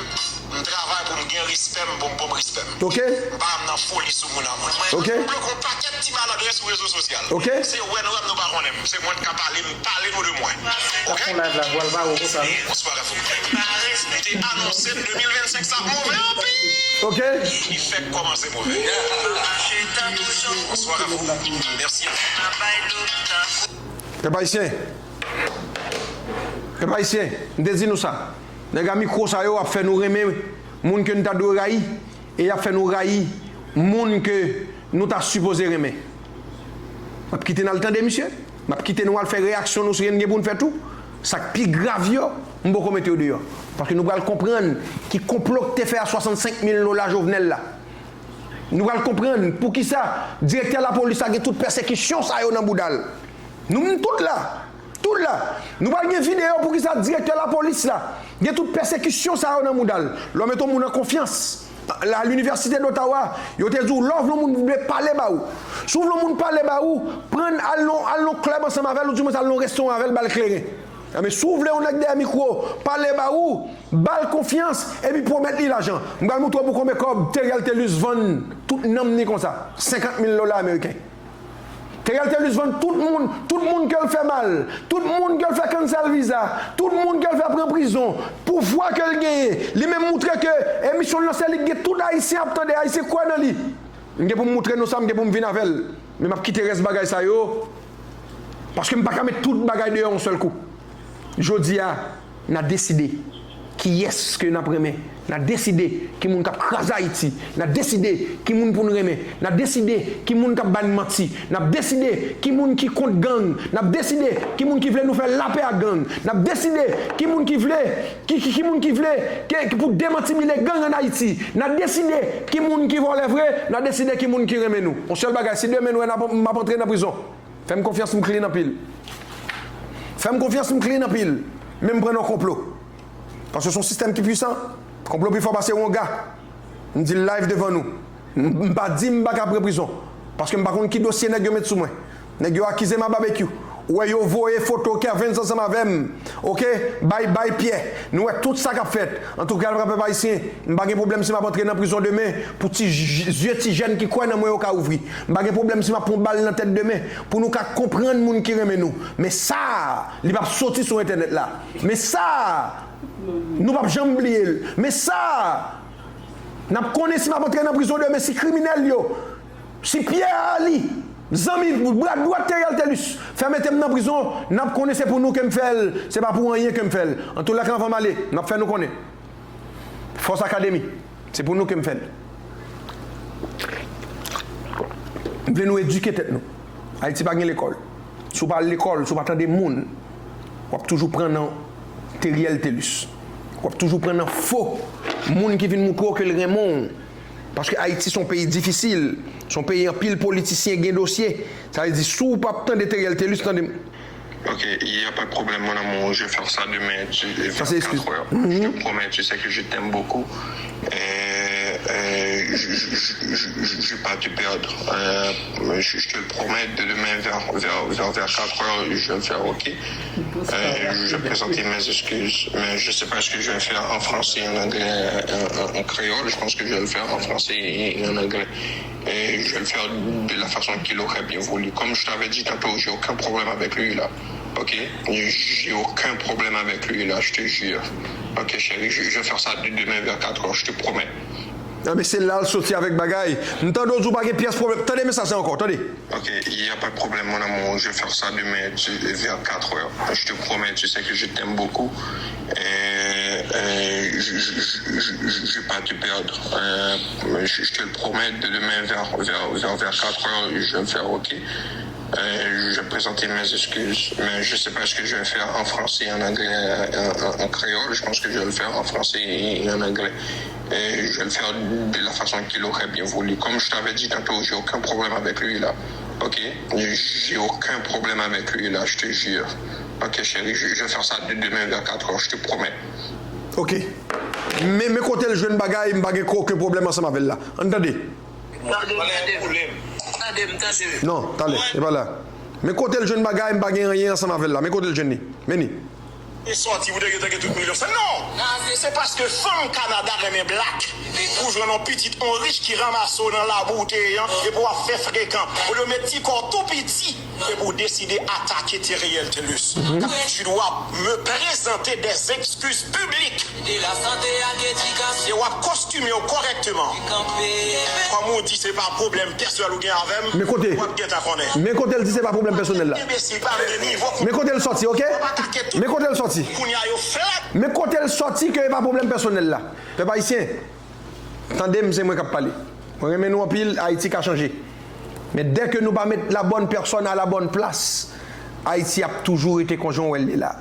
m travay pou m gen respè m, pou m pran respè m. Ok. M pa nan foli sou moun a moun. Ok. M bloke yon pakèt ti maladrè sou rezo sosyal. Ok. Se wè nou wè m, nou pa konnen m. Se mwen k ka pale, m pale nou de mwen. Ok? Fè yon live la, vwal ba ou konsa. Bonswa, Kafou. M te anonse de mil vennsenk sa move anpil. Ok. Li fèk kòmanse move. Bonswa, Kafou. Mèsi. Pèp ayisyen. Pèp ayisyen, m te di nou sa. Nèg a mikwo sa yo ap fè nou renmen moun ke n ta dwe rayi, e y ap fè nou rayi moun ke nou ta sipoze renmen. M ap kite n al tande misye. M ap kite nou al fè reyaksyon nou sou, n gen pou n fè tou. Sa k pi grav yo, m poko mete yo deyò. Paske nou pral konprann ki konplo k te fè a swasannsenk mil dola Jovenel la. Nou pral konprann poukisa direktè lapolis la gen tout pèsekisyon sa yo nan bouda l. Nou menm tout la, tout la. Nou pral gen videyo poukisa direktè lapolis la gen tout pèsekisyon sa yo nan bouda l. Lè w mete yon moun an konfyans, la, Linivèsite d'Ottawa, yo te di w, lè w vle yon moun vle pale ba ou. Si w vle yon moun pale ba ou, pran l al nan, al nan klèb ansanm avè l, oudimwens al nan restoran avè l, ba l kleren. Enben, si w vle yon nèg dèyè mikwo pale ba ou, ba l konfyans, epi pwomèt li lajan. M pral montre w pou konbyen kòb Theriel Thelus vann tout nanm ni konsa. Senkant mil dola ameriken. Theriel Thelus vann tout moun, tout moun ke l fè mal, tout moun ke l fè cancel visa, tout moun ke l fè pran prizon. Pouvwa ke l genyen, li menm moutre ke emisyon l lan se li k gen tout Ayisyen ap tande, Ayisyen kwè nan li. M gen pou m moutre nou sa, m gen pou m vin avè l. Men m ap kite rès bagay sa yo, paske m pa ka met tout bagay deyò yon sèl kou. Jodi a, n a deside kiyès ke n ap renmen. N a deside ki moun k ap kraze Ayiti. N a deside ki moun pou n renmen. N a deside ki moun k ap ba n manti. N ap deside ki moun ki kont gang. N ap deside ki moun ki vle nou fè lapè ak gang. N ap deside ki moun ki vle, ki, ki, ki moun ki vle ke, ke pou demantibile gang ann Ayiti. N a deside ki moun ki vòlè vre. N a deside ki moun ki renmen nou. Yon sèl bagay, si demen nou wè n ap, m ap antre nan prizon, fè m konfyans, m clean anpil. Fè m konfyans, m clean anpil. Men m pran nan konplo. Paske se yon sistèm ki pwisan. Konplo pi fò pase wonga. M di l live devan nou. M, m pa di m pa ka pran prizon. Paske m pa konn ki dosye nèg yo met sou mwen. Nèg yo akize m a babekyou. Ou wè yo voye foto Kervens ansanm avè m. Ok? Bay, bay Pyè. Nou wè tout sa k ap fèt. Antouka, pèp ayisyen, m pa gen pwoblèm si m ap antre nan prizon demen pou ti j-, zye ti jèn ki kwè nan mwen yo ka ouvri. M pa gen pwoblèm si m ap pran bal nan tèt demen pou nou ka konprann moun ki renmen nou. Men sa, li p ap soti sou entènèt la. Men sa, nou p ap janm bliye l. Men sa, n ap konnen si m ap antre nan prizon demen, si kriminèl yo, si Pierre Ali, zanmi, bra dwat Theriel Thelus, fè mete m nan prizon, n ap konnen se pou nou ke m fè l, se pa pou anyen ke m fè l. Antoulèka, anvan m ale, m ap fè nou konnen. Fòs Akademi, se pou nou ke m fè l. M vle nou edike tèt nou. Ayiti pa gen lekòl. Si w pa al lekòl, si w pa tande moun, w ap toujou pran nan Theriel Thelus. W ap toujou pran nan fo moun ki vin moutre w ke l renmen w. Paske Ayiti se yon peyi difisil, se yon peyi anpil politisyen gen dosye. Sa vle di, si w p ap tande Theriel Thelus, tande m. Ok, il n'y a pas de problème, mon amour. Je vais faire ça demain, tu, vers quatre heures. Je te promets, tu sais que je t'aime beaucoup. Euh, euh, je, je, je, je, je vais pas te perdre. Euh, je, je te le promets, de demain vers, vers, vers, vers quatre heures, je vais le faire, ok? Euh, je vais présenter mes excuses, mais je sais pas ce que je vais faire en français, en anglais, en, en, en créole. Je pense que je vais le faire en français et en anglais. Et je vais le faire de la façon qu'il aurait bien voulu. Comme je t'avais dit tantôt, j'ai aucun problème avec lui là. Ok? J'ai aucun problème avec lui là, je te jure. Ok, chérie, je, je vais faire ça de demain vers quatre heures, je te promets. Non, men se la l soti avèk bagay. M tande w di w pa gen pyès pwoblèm. Tande mesaj sa ankò, tande. Ok, il n'y a pas de problème, mon amour. Je vais faire ça demain tu- vers quatre heures. Je te promets, tu sais que je t'aime beaucoup. Et, euh, je ne vais pas te perdre. Euh, je, je te le promets, de demain vers, vers, vers, vers quatre heures, je vais le faire, ok? Euh, je vais présenter mes excuses, mais je sais pas ce que je vais faire en français, en anglais, en, en- en créole. Je pense que je vais le faire en français et, et en anglais. Et je vais le faire de la façon qu'il aurait bien voulu. Comme je t'avais dit tantôt, j'ai aucun problème avec lui là. Ok? J'ai aucun problème avec lui là, je te jure. Ok, chérie, je, je vais faire ça de demain vers quatre heures, je te promets. Ok. Men, men kote l jwenn bagay, m pa gen okenn pwoblèm ansanm avè l la. Ann tande. Tande m, tande m. Tande m, tande m. Non, talè, e pa la. Men kote l jwenn bagay, m pa gen anyen ansanm avè l la. Men kote l jwenn li. Men li. E sòti pou te gentan gen tout milyon sa. Non! Se paske fanm Kanada renmen blak pou jwenn yon pitit on rich ki ranmase w nan labou w te ye an epi w ap fè frekan. Olye w met ti kò w tou piti epi w deside atake Theriel Thelus. Dabitid w ap me prezante des excuses publiques. E w ap kostime w kòrèkteman. Kòm ou di se pa pwoblèm pèsonèl ou gen avè m, Men kote. W ap gentan konnen. Men kote l di se pa pwoblèm pèsonèl la. Enbesil pa vle nivo kou. Men kote l sòti, ok? W ap atake tout. Men kote l sòti. Kounye a yo flat. Men kote l sòti ke e pa pwoblèm pèsonèl la. Pèp ayisyen, tande m, se mwen k ap pale. Mwen renmen nou anpil, Ayiti ka chanje. Men dè ke nou pa met la bonne personne à la bonne place, Ayiti ap toujou rete konjan w wè l ye la.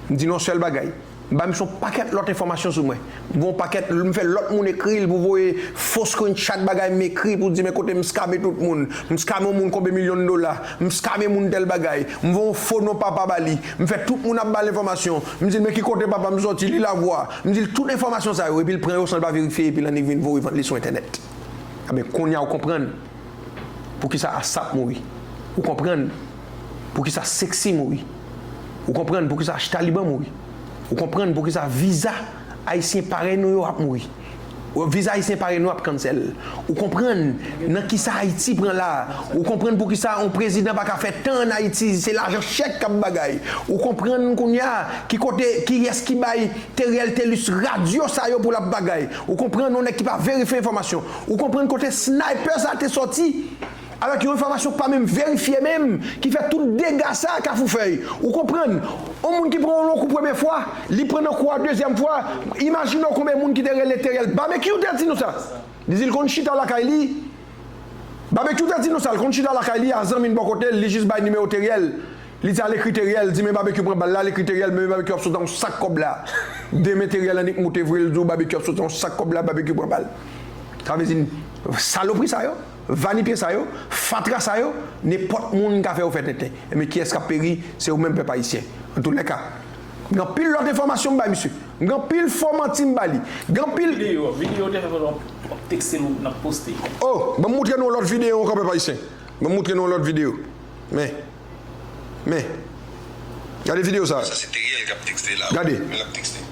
M di nou yon sèl bagay. M ba misye yon pakèt lòt enfòmasyon sou mwen. M voye yon pakèt, m fè lòt moun ekri l pou voye fo screenshot bagay m ekri pou di men kote m skame tout moun. M skame yon moun konbe milyon dola. M skame moun tèl bagay. M voye yon fo non papa ba li. M fè tout moun ap ba l enfòmasyon. M di l men ki kote papa m sòti, li lavwa. M di l tout enfòmasyon sa yo epi l pran yo san l pa verifye epi l annik vin voye vant li sou entènèt. Enben kounye a w konprann. Poukisa Asap mouri? Ou konprann poukisa Sexy mouri? Ou konprann poukisa H Taliban mouri? Ou konprann poukisa viza ayisyen parèy nou yo ap mouri? Viza ayisyen parèy nou ap cancel. Ou konprann nan kisa Ayiti pran la? Ou konprann poukisa yon prezidan pa ka fè tan ann Ayiti? Se lajan chèk k ap bagay. Ou konprann kounye a ki kote, kiyès ki bay Theriel Thelus radyo sa yo pou l ap bagay? Ou konprann yon nèg ki pa verifye enfòmasyon? Ou konprann kote sniper sa te sòti? Avèk yon enfòmasyon pa menm verifye menm, ki fè tout dega sa a Kafou Fèy. Ou konprann? Yon moun ki pran yon lon kou premye fwa, li pran nan kou a dezyèm fwa. Imajine w konbyen moun ki te rele Theriel. Babekyou te di nou sa. Li di l konn chita lakay li. Babekyou te di nou sa, l konn chita lakay li, a zanmi l bò kote l, li jis bay nimewo Theriel. Li di al ekri Theriel, di men Babekyou pran bal la, al ekri Theriel, men Babekyou ap sot a yon sak kòb la. Demen Theriel annik moute vre, l di w Babekyou ap sot a yon sak kòb la, Babekyou pran bal. Sa vle di, salopri sa yo, vanipye sa yo, fatra sa yo, nenpòt moun ka fè yo fè tenten. Enben kiyès k ap peri? Se ou menm pèp ayisyen. Antoulèka, m gen anpil lòt enfòmasyon m bay misye. M gen anpil fo manti m ba li. M gen anpil. Videyo, videyo te fè pandan w ap tekste nou, n ap poste. Oh, ban m moutre nou yon lòt videyo ankò pèp ayisyen. Ban m moutre nou yon lòt videyo. Men. Men. Gade videyo sa. Sa se Theriel k ap tekste la. Gade. Men l ap tekste.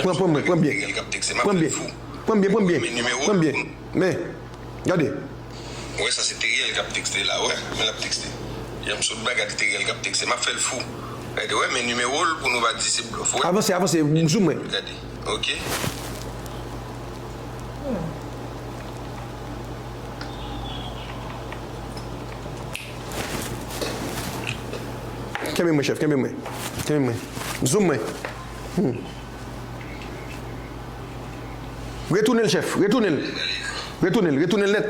Pran, pran, pran byen. Theriel k ap tekste. M ap Pran fè byen. l fou. Pran byen, pran byen. Men nimewo. Pran byen. Men. Gade. Wè sa se Theriel k ap tekste la, wè. Men l ap tekste. Janm sot bay, gade Theriel k ap tekste. M ap fè l fou. Gade, wè, men nimewo l pou nou pa di se blòf, wè. Avanse, avanse. Zoom mwen. Gade. Ok. Kenbe mwen, chèf, kenbe mwen. Kenbe mwen. Zoom mwen. Hmm. Retounen l, chèf, retounen l. Retounen l, retounen l nèt.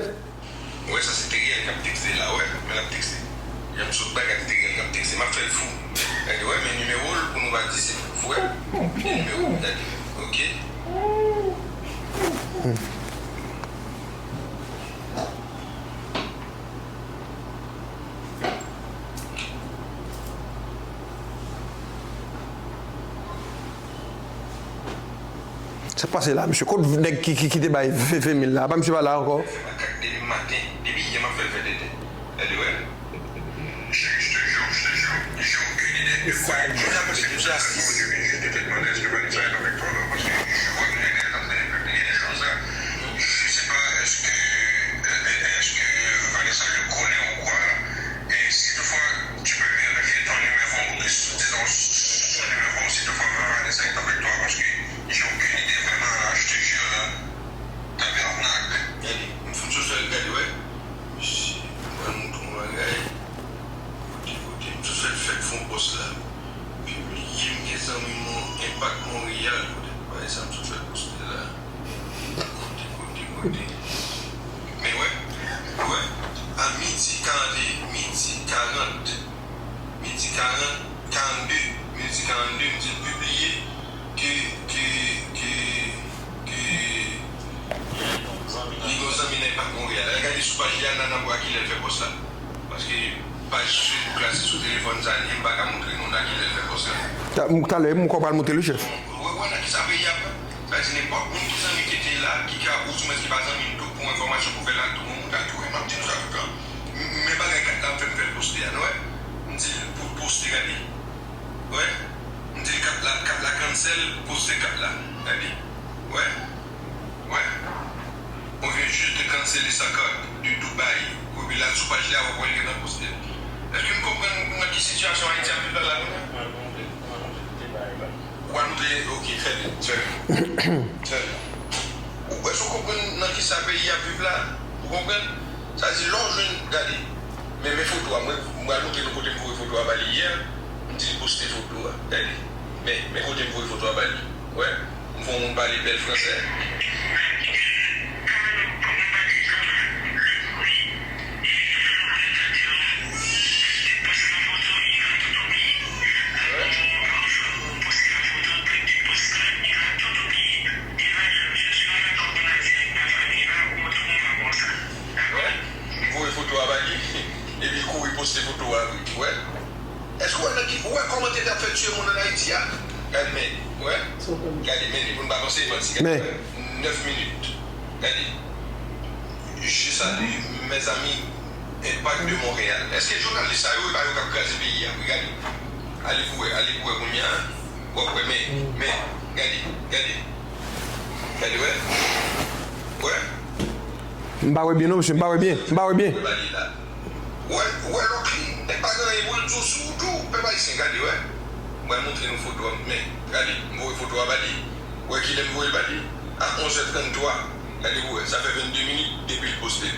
Wè sa se Theriel k ap tekste la, wè. Men l ap tekste. Janm sot bay, gade Theriel k ap tekste. M ap fè l fou. Gade, wè, men nimewo l pou nou pa di se blòf, wè. Men nimewo, gade. Ok. Sa k pase la, mesye? Kot nèg ki, ki, ki te bay veve mil la? Apa misye pa la ankò? Depi maten, depi yè m ap fè l fè tenten. Gade, wè. Chérie, je te jure, je te jure, j'ai aucune idée de quoi. Je t'appelle, c'est pour ça, c'est pour dire, je t'ai demandé est-ce que Vanessa est avec toi, là, parce que je vois que les gars sont en train de publier des choses, là. Je sais pas, est-ce que, euh, est-ce que Vanessa le connaît ou quoi, là? Et si toutefois, tu peux vérifier ton numéro, disons, son numéro, si toutefois Vanessa est avec toi, parce que j'ai aucune idée vraiment, là, je te jure, là. Tabernacle. Pak Monreyal, kote bagay sa m sot fè poste la. Kote, kote, kote. Men wè, wè, a midi karante, midi karant, midi karant, karannde, midi karannde, m di l pibliye ke, ke, ke, ke li gon zanmi nan Pak Monreyal. Al gade sou paj li a, n a, n a wè kilè l fè pòs la. Paske paj Facebook la, se sou telefòn sa li ye, m pa ka montre nou nan kilè l fè pòs la. Ta- m- Talè, m kwè w pral montre l wi, chèf. Wè, wè nan kisa peyi a pran. Sa di nenpòt moun ki zanmi T T la, ki ka, oudimwens ki pa zanmi m tou, pou enfòmasyon, pou fè l ak tou moun, moun ta tou wè. M ap di nou sa toutan. M- Men bagay kat la, m fè m fè l poste a, nou wè. M di l pou l poste, gade. Wè. M di l kat la, kat la cancel, poste kat la. Gade. Wè. Wè. On vient juste de canceller sa carte de Dubaï. Epi la sou paj li a, w ap wè l gentan poste. Èske n konprann nan ki sitiyasyon Ayiti ap viv la, la kounye a? W a note, ok, trè byen, trè byen. Trè byen. Ou, èske w konprann nan ki sa peyi ap viv la? Ou konprann? Sa di, lè w jwenn, gade. Men, men foto a, mwen, m pral montre nou kote m voye foto a ba li yè. M di l poste foto a. Gade. Men, men kote m voye foto a ba li. Wè. M fè yon moun pale bèl fransè. Wè. M voye foto a ba li, epi l kouri poste foto a vre. Wè. Èske w wè nan ki, ou wè kòman T T ap fè tiye moun ann Ayiti a? Gade, men, wè. Gade, men, li pou n pa panse manti. Gade, men, wè. Nèf minit. Gade. Je salue, mes amis, Impact de Montréal. Èske jounalis sa yo, e pa yo k ap kraze peyi a vre? Gade. Ale pou wè, ale pou wè kounye a. W ap wè, men, men, gade, gade. Gade, wè. Wè. M pa wè byen non, mesye, m pa wè byen, m pa wè byen. Wè, wè, lòt li, nèg pa gen anyen pou l di w sou ou tou, pèp ayisyen, gade, wè. M pral montre nou foto a, men, gade, m voye foto a ba li. Wè kilè m voye l ba li? A onz è tranntwa. Gade pou wè, sa fè vennde minit depi l poste.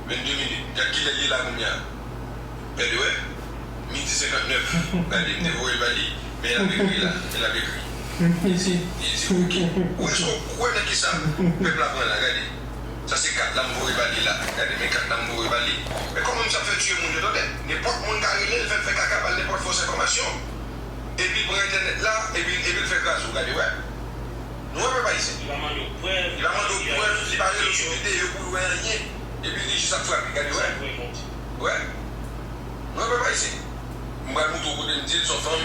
Vennde minit. Gad kilè l ye la kounye a. Gade, wè. Midi senkantnèf. Gade, m te voye l ba li, men l ap ekri la. Men l ap ekri. Li di, li di, ok. Ou wè, èske w wè nan kisa pèp la pran la? Gade. Sa se kat la m voye ba li la. Gade, men kat la m voye ba li. Men kòman misye ap fè tiye moun yo, tande? Nenpòt moun ka rele l, fè l fè kaka, ba l nenpòt fòs enfòmasyon. Epi l pran entènèt la, epi, epi l fè kraze w, gade, wè. Nou wè pèp ayisyen. Li pa mande w prèv, li pa mande w prèv, li pa rele w sou videyo pou l wè anyen. Epi li jis ap frape, gade, wè. Wè. Nou wè pèp ayisyen. M pral montre w kote m di l, se yon fanm,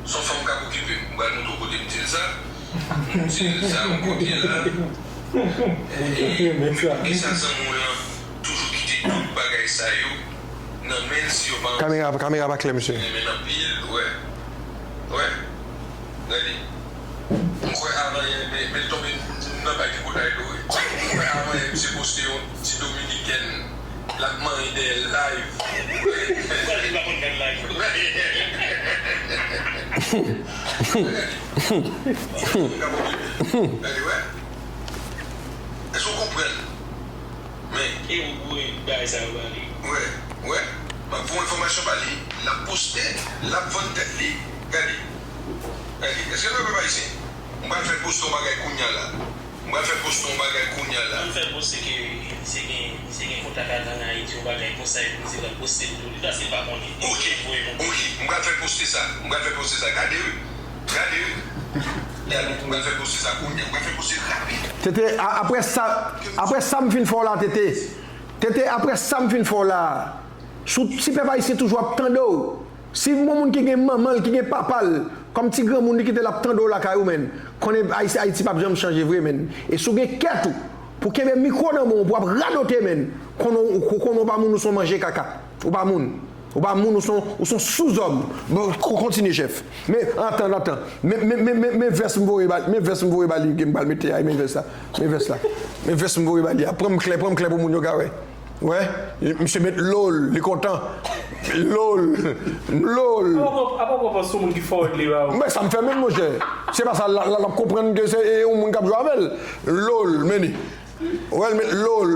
se yon fanm k ap okipe m. M pral montre w kote m di l sa. M di l sa yon kote la. E, e, e sa zanmi w lan toujou kite tout bagay sa yo nan men l si yo pa. Kamera, kamera pa klè, mesye. Renmen anpil, wè. Wè. Gade. M kwè avan yè, men, men l tonbe nan bay tripotay dlo, wi. M kwè avan yè, misye poste yon ti dominikèn. L ap manyen dèyè l live. Poukwa li pa konn gad live? Gade, wè. Èske w konprann? Men. E ou voye bagay sa yo ba li? Wè, wè. M ap voye enfòmasyon ba li, l ap poste, l ap vann tèt li. Gade. Gade. Èske nou wè pèp ayisyen? M pral fè l poste yon bagay kounye a la. M pral fè l poste yon bagay kounye a la. Ann fè l poste ke misye gen, misye gen kontak ak gang Ayiti, yon bagay konsa, epi misye pral poste l tou. Li pase l pa konnen. Epi l voye monte. Ok, ok. M pral fè l poste sa. M pral fè l poste sa. Gade wi. Gade wi. Gade, m pral fè l poste sa kounye a. M pral fè l poste rapid. Tete, a- apre sa, apre sa m fin fè w la, Tete. Tete, apre sa m fin fè w la, sou, si pèp ayisyen toujou ap tande w, si yon moun ki gen manman l, ki gen papa l, kòm ti granmoun li kite l ap tande w lakay ou, menn, konnen Ayiti, Ayiti p ap janm chanje vre, menn. E si w gen kè tou, pou kenbe mikwo nan men w, pou w ap radote, menn, konnen w, konnen w pa moun, ou se yon manje kaka. Ou pa moun. Ou pa moun, ou se yon, ou se yon souzòm. Bon, ko- kontinye, chèf. Men, atann, atann. Men, men, men, men, men vès m voye ba, men vès m voye ba li, ke m pral mete a, men vès la. Men vès la. Men vès m voye ba li a. Pran m klè, pran m klè pou moun yo ka wè. Wè, misye met lol, li kontan. Lol, lol. Apa w pran, apa w pran pòz sou moun ki fòward li ba ou? Men sa m fè menm, monchè. Se pa sa, l, l, l ap konprann ke se e, yon moun k ap jwe avè l. Lol, men li. Wè, l met lol.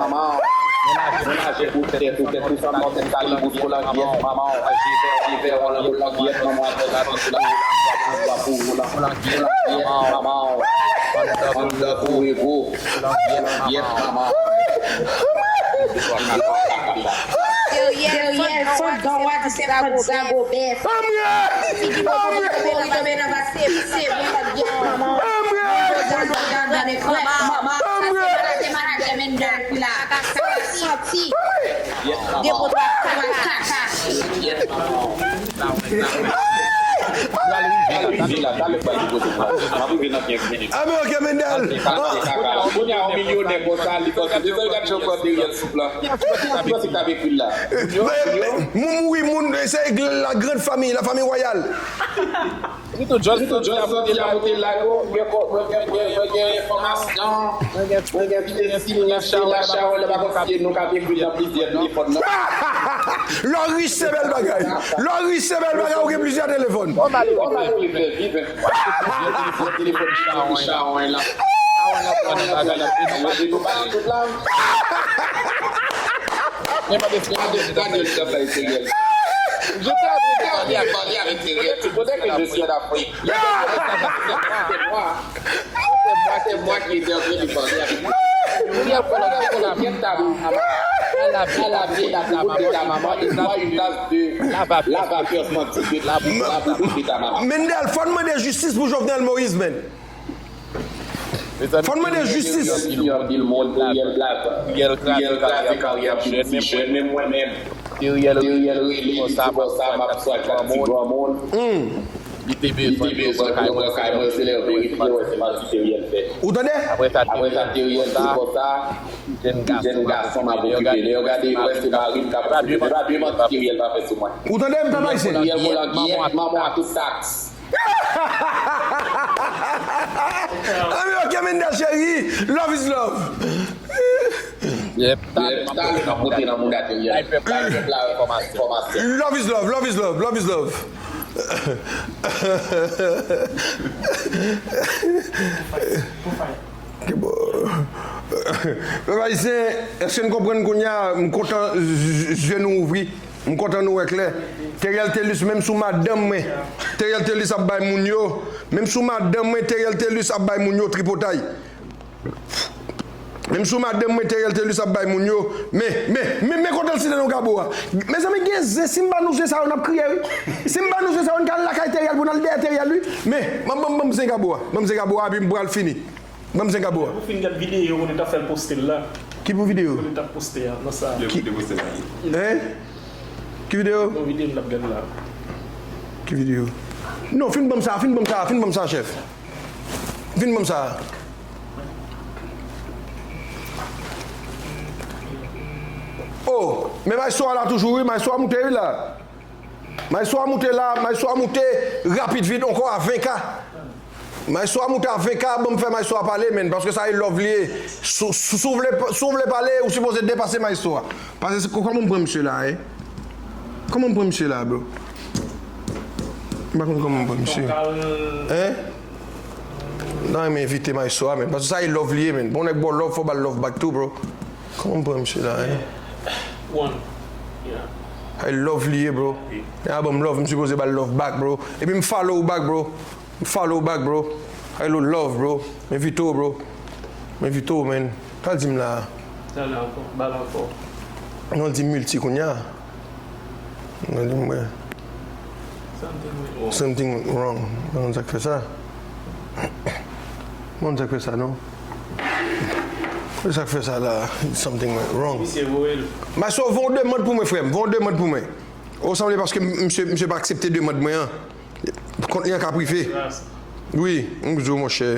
manman. Menaje pou tèt ou, tèt ou, sa mò tèt kalibous pou langyèt manman. Jivè, jivè, langyèt manman. Langyèt manman. Andan pou revo. Langyèt manman. Yo, yè, fòk Don Wadi se fòt Zago bèf. Figi Bobo tonbe nan pase, se bon, langyèt manman. Andan de krèk manman. Sa se manaje, manaje Mendel ki la. Sa santi. Depo twa kaka. Anben, ok, Mendel. Moun mouri, moun, se la grande famille, la famille royale. Li tou jòs soti la, monte la, yo, mwen gen enfòmasyon, mwen gen ti chawon, lè pa konn si nou ka ekri nan plizyè telefòn, non. Lè w rich, se bèl bagay. Lè w rich, se bèl bagay, ou gen plizyè telefòn. Kòman yo rive viv? Telefòn chawon la. Chawon la, pran nan bagay la. Mwen pa de J'étais en train de parler avec, parler avec Theriel. Tu connais que je suis en Afrique. Il y a des gens qui disent, c'est moi. C'est moi qui étais en train de parler avec lui. Theriel Colombier, Colombier, ta maman. Elle a bu la boue de ta maman. Il boit une tasse de la vapeur sentie de la boue de ta maman. Mendel, fò n mande jistis pou Jovenel Moïse, men. Fò n mande jistis. Anpil moun, Theriel kraze karyè anpil ti jèn, menm mwen menm. Theriel rele li, di konsa, m ap swa ak ti granmoun. Li te bezwen pou yo pran kay mwen, se lè yo verifye, wè se manti Theriel fè. Ou tande? Apre sa, Theriel di konsa, jèn gason m ap okipe. Lè yo gade, wè se mari m k ap okipe. Se pa de manti Theriel pa fè sou mwen. Ou tande m, pèp ayisyen? Theriel Colombier, manman tout tax. Ami, ok, Mendel cheri, love is love. Yep, talè m ap monte nan mouda Theriel. Bay pèp la enfòmasyon. Love is love, love is love, love is love. Ki bo. Pèp ayisyen, èske n konprann kounye a? M kontan z-, z-, zye nou ouvri. M kontan nou wè klè. Theriel Thelus, menm sou madanm mwen, Theriel Thelus ap bay moun yo. Menm sou madanm mwen, Theriel Thelus ap bay moun yo tripotay. Menm sou madanm mwen, Theriel Thelus ap bay moun yo. Men, men, men, men kote l site non Gabo a. Mezanmi, gen zen, si m ba nou zen sa yo, n ap kriye, wi. Si m ba nou zen sa yo, n ka al lakay Theriel pou n al dèyè Theriel, wi. Men, ban m, ban m, ban m zen Gabo a. Ban m zen Gabo a, epi m pral fini. Ban m zen Gabo a. Ou fin gad videyo, ou t ap fè l poste l la. Ki pou videyo? Ou t ap poste a, nan sa. Ki, hein? Ki videyo? Yon videyo m t ap gad la. Ki videyo? Non, fin ban m sa, fin ban m sa, fin ban m sa, chèf. Fin ban m sa. Oh, men maestro a la toujou, wi, maestro a moute, wi, la. Maestro a moute la, maestro a moute rapid vit ankò a ven K. Maestro a moute a ven K, ban m fè maestro a pale, men, paske sa e love li ye. Si, si, si w vle, si w vle pale, ou sipoze depase maestro a. Paske se, kòman m pran misye la, hein? Kòman m pran misye la, bro? M pa konn kòman m pran misye. Hein? Nan, men envite maestro a, men. Paske sa e love li ye, men. Bon, nèg ba w love, fò w ba l love back tou, bro. Kòman m pran misye la, hein? One. Yeah. Ay love li ye, bro. Nèg la ban m love, m sipoze ba l love back, bro. Epi m follow w back, bro. M follow w back, bro. Ay lo love, bro. M envite w, bro. M envite w, man. Sa l di m la? Sa l ankò, ba l ankò. Non, l di m milti kounye a. Gade m wè. Something went wrong. Something went wrong. Mwen konn sa k fè sa. Mwen konn sa k fè sa, non. Mwen sa k fè sa la. Something went wrong. Misye voye l. Maestro, voye yon demann pou mwen, frè m. Voye yon demann pou mwen. O, sanble paske m-, misye, misye pa aksepte demann mwen an. Kont li an ka prive. Wi, m di w, monchè.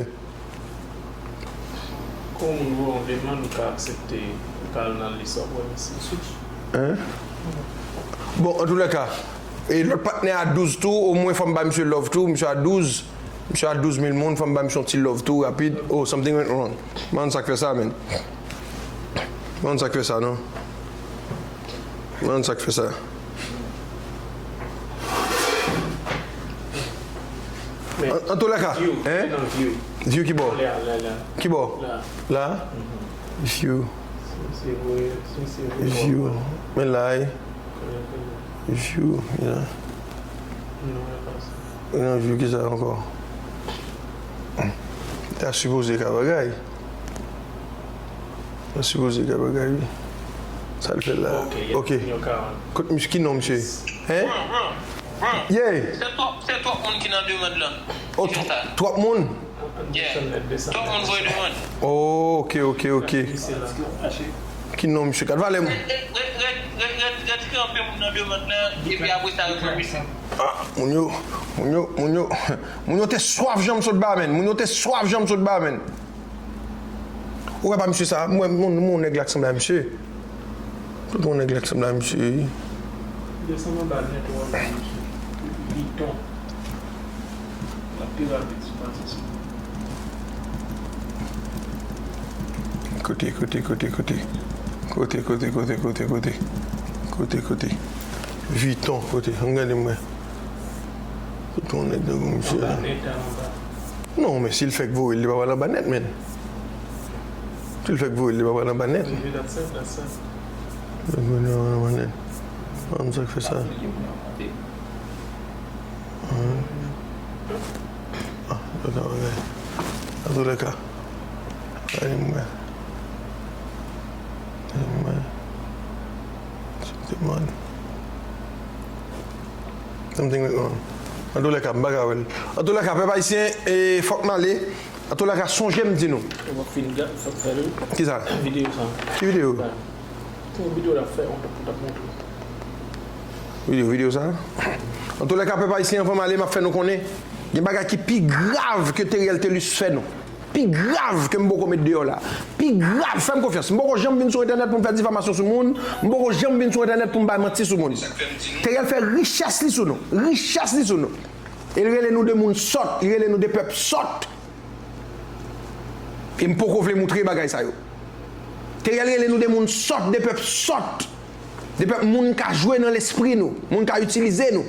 Kon moun voye yon demann, ou ka aksepte, ou ka al nan lis wap wè misye. Hein? Bon, antoulèka, e lòt patnè a douz tou, omwen fò m ba misye love tou, misye a douz, misye a douz mil moun, fò m ba misye yon ti love tou, rapid. Oh, something went wrong. Mwen konn sa k fè sa, man. Mwen konn sa k fè sa, non. Mwen konn sa k fè sa. Men, an, antoulèka, view, hein? Nan view. View ki bò? La, la, la. Ki bò? La. La? Mhm. View. Si, si vre, si, si vre. View. Men la, eh. Konnen, konnen. View, yeah. Non, e pa sa. Nan view ki sa ankò? Ta sipoze ka bagay. Sa sipoze ka bagay, wi. Sa l fè la? Ok, yeah. Ok. Yon karant. Kot misye, ki non misye? Hein? Yeah. Se twòp, se twòp moun ki nan demann lan. Oh, twòp moun? Yeah. Twòp moun voye demann. Oh, ok, ok, ok. Ki non misye? Kat valè m. Ret, ret, ret, ret, ret, ret kanpe moun nan demann lan, epi apre sa, yo pran misye. Ah, moun yo, moun yo, moun yo, moun yo te swaf jan m sot ba, men. Moun yo te swaf jan m sot ba, men. Ou wè pa misye sa? M wè, m wè yon nèg la k sanble a misye. Tout yon nèg la k sanble a misye, wi. Desann anba nèt, ou wè misye. Viton. L ap pi rapid sou pase sou. Kote, kote, kote, kote? Kote, kote, kote, kote, kote? Kote, kote? Viton, kote? Ann gade m wè. Tout yon nèg tankou misye la. Anba nèt, anba. Non, men si l fèk voye l, li pa pral anba nèt, men. Si l fèk voye l, li pa pral anba nèt. Li pa pral anba nèt. Mwen sa k fè sa. Ah, ok, ok. Antoulèka, gade mwen. Gade mwen. Something went wrong. Antoulèka, m pa ka wè l. Antoulèka, pèp ayisyen, e, fòk m ale. Antoulèka, sonje m di nou. Ou pa fin gad, fè, fè l. Kisa? Videyo sa. Ki videyo? Pou videyo l ap fè, ou t ap montre. Videyo, videyo sa. Antoulèka, pèp ayisyen, anvan m ale, m ap fè nou konnen, gen bagay ki pi grav ke Teriel Thelus fè nou. Pi grav ke m poko met deyò la. Pi grav, fè m konfyans. M poko janm vin sou entènèt pou m fè difamasyon sou moun. M poko janm vin sou entènèt pou m bay manti sou moun. Teriel fè richès li sou nou. Richès li sou nou. E l rele nou de moun sòt. Li rele nou de pèp sòt. E m poko vle moutre bagay sa yo. Teriel rele nou de moun sòt, de pèp sòt, de pèp moun ka jwe nan lespri nou, moun ka itilize nou.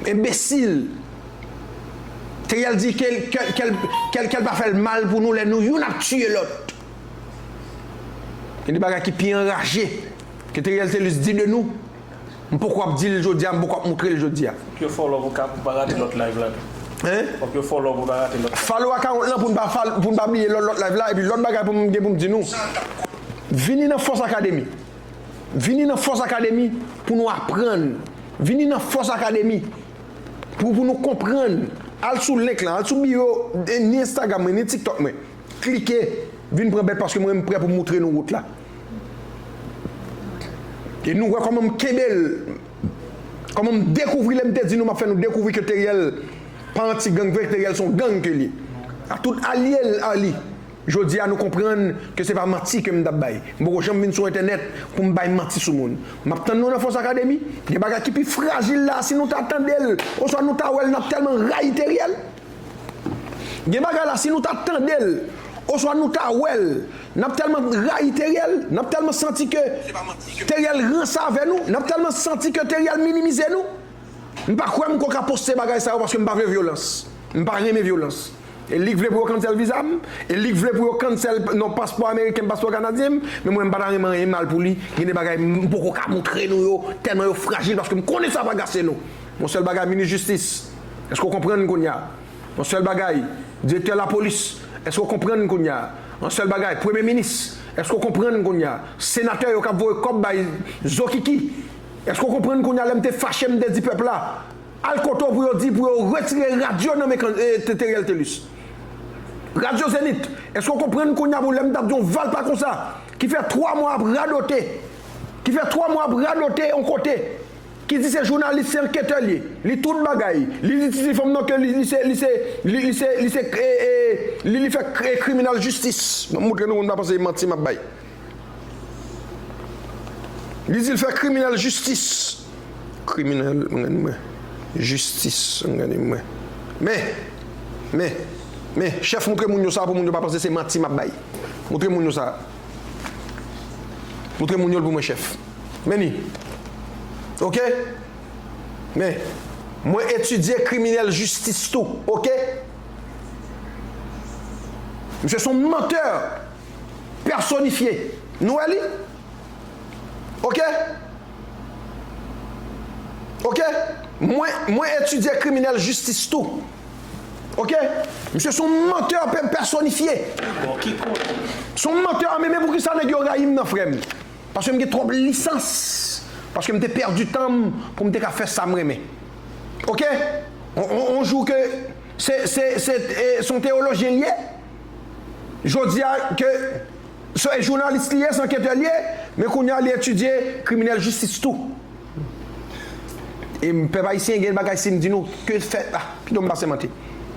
Enbesil. Teriel di ke l, ke l, ke l, ke l, ke l pa fè l mal pou nou lè nou youn ap tiye lòt. Gen de bagay ki pi anraje ke Teriel Thelus di de nou. M poko ap di l jodi a, m poko ap moutre l jodi a. Fòk yo follow pou ka, pou pa rate lòt live la tou. Hein? Fòk yo follow pou pa rate lòt live. Follow account lan pou n pa fal-, pou n pa bliye lòt, lòt live la, epi lòt bagay pou m gen pou m di nou. Vini nan Fòs Akademi. Vini nan Fòs Akademi pou nou aprann. Vini nan Fòs Akademi pou, pou nou konprann. Al sou link lan, al sou bio, eh, ni Instagram mwen, ni TikTok mwen. Klike, vin pran bèt paske mwen m prè pou m moutre nou wout la. E nou wè kòman m kenbe l, kòman m dekouvri lè m te di nou m ap fè nou dekouvri ke Teriel pa anti gang vre, Teriel se yon gang ke li. A tout alye l a li. Jodi a nou konprann ke se pa manti ke m t ap bay. M poko janm vin sou entènèt pou m bay manti sou moun. M ap tann nou nan Fòs Akademi. Gen bagay ki pi frajil la, si nou ta tande l, oswa nou ta wè l, n ap tèlman rayi Teriel. Gen bagay la, si nou ta tande l, oswa nou ta wè l, n ap tèlman rayi Teriel, n ap tèlman santi ke Teriel ranse avè nou, n ap tèlman santi ke Teriel minimize nou. M pa kwè m ko ka poste bagay sa yo paske m pa vle vyolans. M pa renmen vyolans. E li k vle pou yo cancel viza m, e li k vle pou yo cancel non paspò ameriken m, paspò kanadyen m, men mwen m pa ta renmen anyen mal pou li. Gen de bagay m poko ka moutre nou yo, tèlman yo frajil paske m konnen sa pa gase nou. Yon sèl bagay, minis jistis, èske w konprann kounye a? Yon sèl bagay, direktè lapolis, èske w konprann kounye a? Yon sèl bagay, premye minis, èske w konprann kounye a? Senatè yo k ap voye kòb bay Zokiki, èske w konprann kounye a lè m te fache m te di pèp la, al kote w pou yo di pou yo retire radyo nan men kan-, eh, Te-, Teriel Thelus? Radyo Zenith, èske w konprann kounye a pou lè m t ap di yon valpa konsa, ki fè twa mwa ap radote, ki fè twa mwa ap radote yon kote, ki di se jounalis, se anketè l ye. Li tout bagay. Li di Titi Fanm nan ke li, li se, li se, li, li se, li se, e, e, li, li fè k-, e, kriminèl jistis. Mwen montre nou, moun pa panse e manti m ap bay. Li di l fè kriminèl jistis. Kriminèl, mwen gade mwen. Jistis, mwen gade mwen. Men, men, men, chèf, montre moun yo sa pou moun yo pa panse se manti m ap bay. Montre moun yo sa. Montre moun yo l pou mwen, chèf. Men li. Oke? Men, mwen etidye kriminèl jistis tou, oke? Misye se yon mantè pèsonifye. Nou wè li? Oke? Oke? Mwen, mwen etidye kriminèl jistis tou. Oke? Misye se yon mantè pè-, pèsonifye. Bon, ki kote? Se yon mantè, men, men poukisa nèg yo rayi m nan, frè m? Paske m gen twòp lisans. Paske m te pèdi tan m pou m te ka fè sa m renmen. Oke? On, on, on jou ke se, se, se, e, se yon teyolojyen l ye. Jodi a ke se jounalis li ye, se anketè l ye, men kounye a li etidye kriminèl jistis tou. E m, pèp ayisyen, gen bagay si m di nou, ke fè, ah, pito m pa sèmante.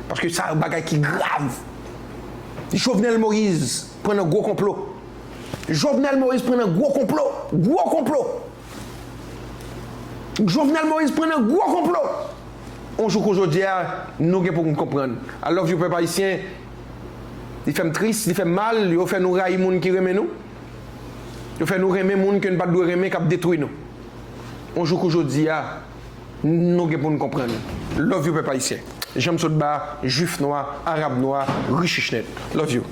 Paske sa bagay ki grav. Jovenel Moïse pran nan gwo konplo. Jovenel Moïse pran nan gwo konplo. Gwo konplo. Jovenel Moïse pran nan gwo konplo. On jou kou jodi a, nou gen pou n konprann. I love you, pèp ayisyen. Li fè m tris, li fè m mal, yo fè nou rayi moun ki renmen nou. Yo fè nou renmen moun ke n pa t dwe renmen, k ap detwi nou. On jou kou jodi a, nou gen pou n konprann. Love you, pèp ayisyen. Jan m sot ba, jwif nwa, arab nwa, rich rich nèt. Love you.